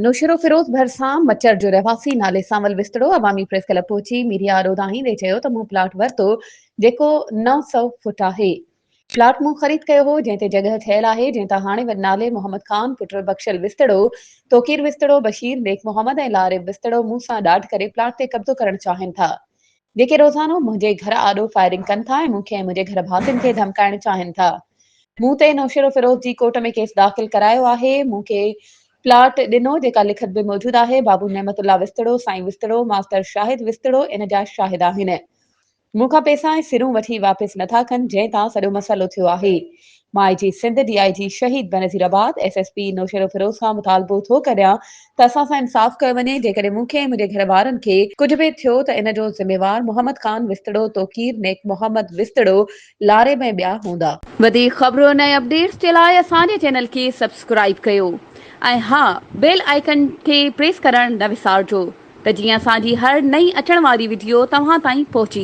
نوشهروفيروز ڀرسان مچر جو رهواسي نالي سانول وسطڙو عوامي پريس ڪلب پهچي ميڊيا آڏو دانهيندي چيو ته مون پلاٽ ورتو جيڪو 900 فوٽ آهي. پلاٽ مون خريد ڪيو هو جنهن تي جڳهه ٺهيل آهي جنهن تان هاڻي وري نالي محمد خان پٽ بخشل وسطڙو، توقير وسطڙو، بشير، نيڪ محمد ۽ لاريب وسطڙو مون سان ڏاڍ ڪري پلاٽ تي قبضو ڪرڻ چاهين ٿا جيڪي روزانو منهنجي گهر آڏو فائرنگ ڪن ٿا ۽ مون کي ۽ منهنجي گهر ڀاتين کي ڌمڪائڻ چاهين ٿا. مون تي نوشهروفيروز جي ڪورٽ ۾ ڪيس داخل ڪرايو آهي مون کي پلاٽ ڏنو جيڪا لکت به موجود آهي بابو نعمت الله وسطڙو، سائين وسطڙو، ماستر شاهد وسطڙو ان جا شاهد آهن. مون کان پئسا ۽ سرون وٺي واپس نٿا ڪن جنهن تان سڄو مسئلو ٿيو آهي. مان آء جي سنڌ، ڊي I جي شهيد بينظير آباد، ايس ايس پي نوشهروفيروز کان مطالبو ٿو ڪريان ته اسان سان انصاف ڪيو وڃي جيڪڏهن مون کي ۽ منهنجي گهر وارن کي ڪجهه به ٿيو ته ان جو ذميوار محمد خان وسطڙو، توقير، نيڪ محمد وسطڙو، لاريب ۽ ٻيا هوندا. وڌيڪ خبرن ۽ اپڊيٽس جي لاء اسان جي چينل کي سبسڪرائيب ڪيو ۽ ها بيل آئيڪن کي پريس ڪرڻ نه وسارجو. ته جيئن اسان جي هر نئين اچڻ واري وڊيو توهان تائين پهچي.